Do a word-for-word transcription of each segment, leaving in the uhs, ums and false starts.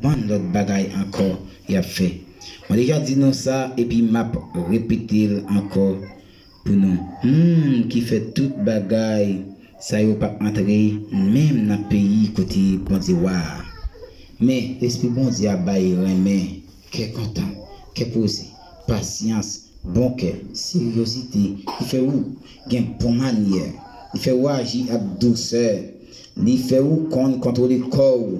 bann lòt bagay ankò y ap fè. Mwen deja di nou sa, epi m ap repete l ankò pou nou. Moun ki fè tout bagay sa yo p ap antre menm nan peyi kote Bondye wa a. Men, Lespri Bondye a bay renmen, kè kontan, kè poze, pasyans, bon kè, seryozite. Li fè ou gen bon manyè. Li fè ou aji ak dousè. Li fè ou konn kontwole kò ou.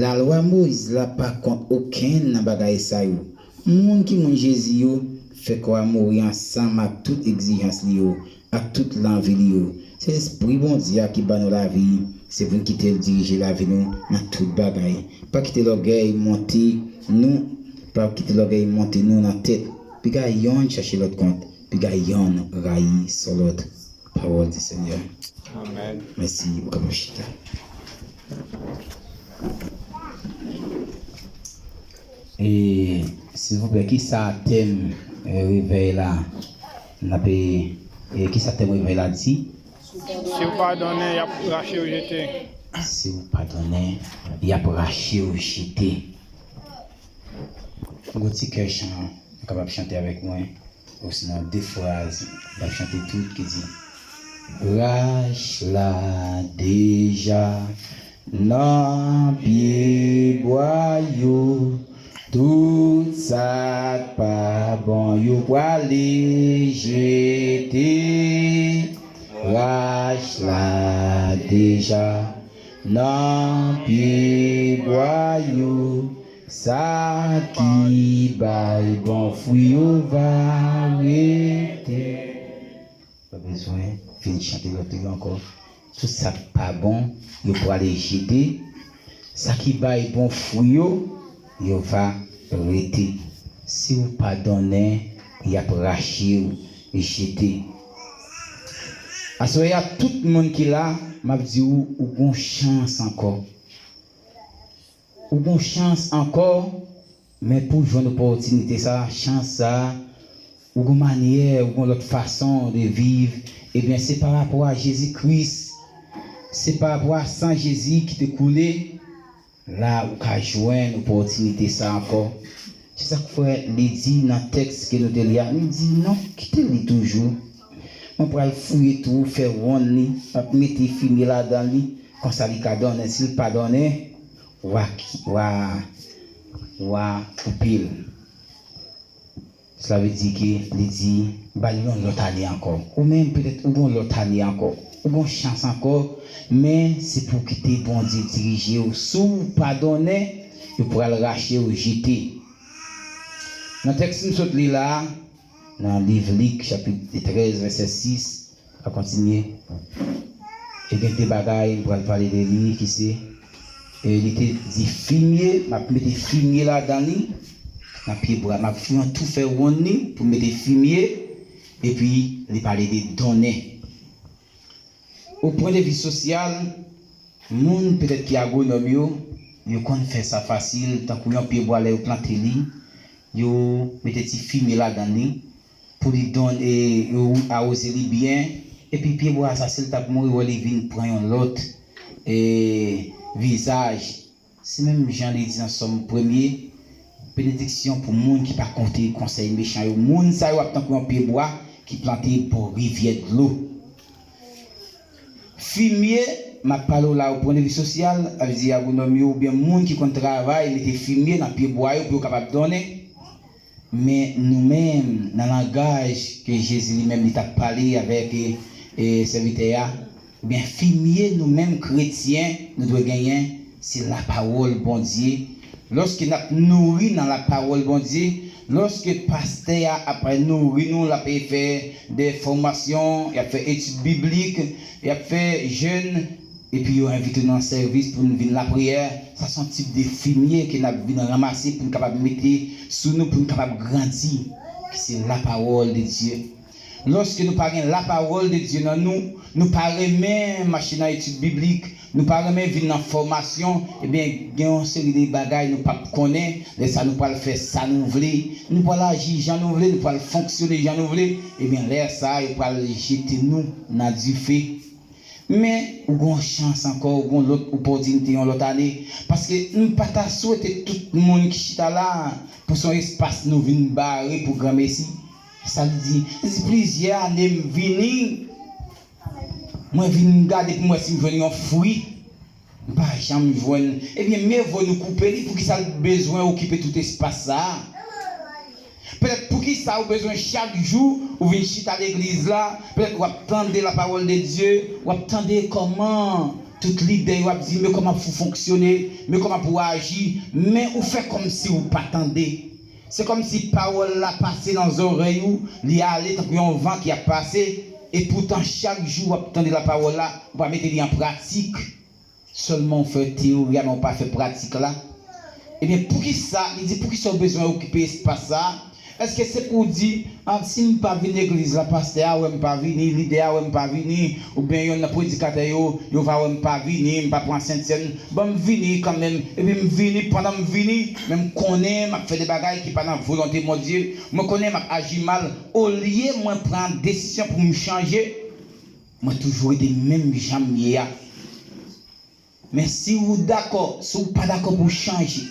Lalwa Moyiz la pa kont okenn nan bagay sa yo. Moun ki moun Jezi yo, fè kò a mouri ansanm ak tout egzijans li yo, ak tout lanvi li yo. Se Lespri Bondye a ki ba nou lavi, se pou n kite l dirije lavi nou nan tout bagay. Pa kite lògèy monte nou, pa kite lògèy monte nou nan tèt. Piga yonn chache lòt kont, piga yonn rayi sou lòt. Pawòl di Senyè. Amèn. Mèsi, ou kapab chita. E, silvouplè, kisa tèm, e, revèy la? N ap, e, e, kisa tèm revèy la di? Si w pa donnen, y ap rache w jete. Si w pa donnen, y ap rache w jete. Yon ti kè chan, ou kapab chante avèk mwen. Osinon de fraz, n ap chante tout ki di: Rach la deja nan pye bwa yo, tout sa k pa bon yo prale jete. Rach la deja nan pye bwa yo, sa ki bay bon fwi yo va rete. Pa bezwen vin chante lòt yo ankò. Tout sa k pa bon, yo prale jete. Sa ki bay bon fwi yo, yo va rete. Si w pa donnen, y ap rache w jete. Aswè a, tout moun ki la, m ap di w, ou gon chans ankò. Ou gon chans ankò, men pou w jwenn opòtinite sa, chans sa, ou gon manyè, ou gon lòt fason de viv, ebyen, se pa rapò a Jezi Kris, se pa rapò a san Jezi ki te koule, la ou ka jwenn opòtinite sa ankò. Se sa k fè li di nan tèks ke nou te li a, li di, "Non, kite li toujou. Mwen pral fouye twou, fè wonn li, m ap mete fimye ladan li, konsa li ka donnen. Si l pa donnen, w a ki-, w a, w a koupe l." Sa vle di ke li di, "Ba l yon lòt ane ankò." Ou menm, petèt, ou gon lòt ane ankò. Ou gon chans ankò, men se pou w kite Bondye dirije w. Si w pa donnen, yo pral rache w jete. Nan tèks m sot li la a, nan liv Lik, chapit trèz, vèsè sis, a kontinye. E gen de bagay m pral pale de li ki se, e li te di fimye, m ap mete fimye ladan li, nan pye bwa, m ap fè yon twou fè wonn li pou m mete fimye, epi li pale de donnen. O pwen de vi sosyal, moun petèt ki agwonòm yo, yo konn fè sa fasil, tankou yon pye bwa lè yo plante li, yo mete ti fimye ladan li, pou li don-, e, yo awoze li byen, epi pye bwa sa, si l t ap mouri, wè li vin pran yon lòt, e, vizaj. Se menm jan li di nan Sòm premye, benediksyon pou moun ki pa koute konsèy mechan yo. Moun sa yo ap tankou yon pye bwa ki plante bò rivyè dlo. Fimye, m ap pale w la o pwen de vi sosyal, sa vle di agwonòm yo oubyen moun ki konn travay, mete fimye nan pye bwa yo pou yo kapab donnen. Men nou menm, nan langaj ke Jezi li menm li t ap pale avèk, e, e, sèvitè a, ebyen, fimye nou menm kretyen, nou dwe genyen, se lapawòl Bondye. Lòske n ap nouri nan lapawòl Bondye, lòske pastè a ap nouri nou, l ap fè de fòmasyon, y ap fè etid biblik, y ap fè jèn, epi yo envite nou nan sèvis pou nou vin lapriyè, sa se yon tip de fimye ke n ap vin ranmase pou n kapab mete sou nou, pou n kapab grandi, ki se lapawòl de Dye. Lòske nou pa gen lapawòl de Dye nan nou, nou pa renmen mache nan etid biblik, nou pa renmen vin nan fòmasyon, ebyen, gen yon seri de bagay nou p ap konnen, lè sa nou pral fè sa nou vle, nou pral aji jan nou vle, nou pral fonksyone jan nou vle, ebyen, lè sa yo pral jete nou nan dife. Men, ou gen yon chans ankò, ou gen yon lòt opòtinite, yon lòt ane. Paske m pa ta swete tout moun ki chita la a pou se yon espas nou vin bare pou granmesi. Sa li di, li di, plizyè ane m vini, mwen vin gade pou m wè si m jwenn yon fwi. M pa janm jwenn. Ebyen, mye vo nou koupe li. Poukisa l bezwen okipe tout espas sa a? Petèt poukisa ou bezwen chak jou ou vin chita legliz la, petèt w ap tande la parole de Dieu, w ap tande kòman tout lidè yo ap di, men kòman pou fonksyone, men kòman pou aji, men ou fè kòmsi ou pa tande. Se kòmsi pawòl la pase nan zòrèy ou, li ale tankou yon van ki ap pase, e poutan chak jou w ap tande la pawòl la, ou pa mete li an pratik. Sèlman w fè teyori a, men w pa fè pratik la. Ebyen, poukisa, li di, poukisa w bezwen okipe espas sa a? Èske se pou w di, ah, si m pa vin legliz la, pastè a wè m pa vini, lidè a wè m pa vini, oubyen yonn nan predikatè yo, yo va wè m pa vini, m pa pran sentsèn, bon, m vini kanmenm, epi m vini, pandan m vini, men m konnen m ap fè de bagay ki pa nan volonte Bondye, mwen konnen m ap aji mal, olye mwen pran desizyon pou m chanje, mwen toujou rete menm jan m ye a. Men si ou dakò, si ou pa dakò pou w chanje,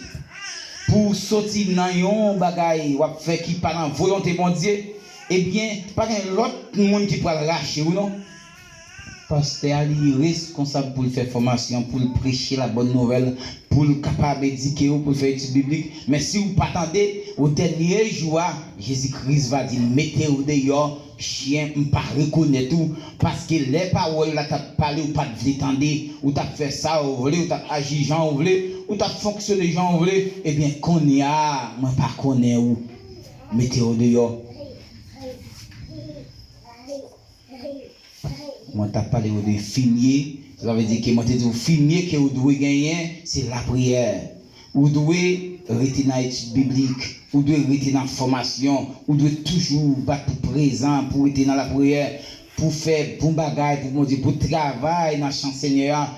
pou w soti nan yon bagay w ap fè ki pa nan volonte Bondye, ebyen, pa gen lòt moun ki pral rache w non. Pastè a, li reskonsab pou l fè fòmasyon, pou l preche la bòn nouvèl, pou l kapab edike w, pou l fè etid biblik. Men si w pa tande, o dènye jou a, Jezi Kris va di, "Mete w deyò, chen, m pa rekonèt ou." Paske lè pawòl la t ap pale, ou pa t vle tande, ou t ap fè sa ou vle, ou t ap aji jan ou vle, ou t ap fonksyone jan ou vle, ebyen, kounye a, mwen pa konnen ou. Mete w deyò. Mwen t ap pale w de fimye, sa vle di ke mwen te di w fimye ke ou dwe genyen, se lapriyè. Ou dwe rete nan etid biblik, ou dwe rete nan fòmasyon, ou dwe toujou bat pou prezan, pou rete nan lapriyè, pou fè bon bagay pou Bondye, pou travay nan chan Senyè a.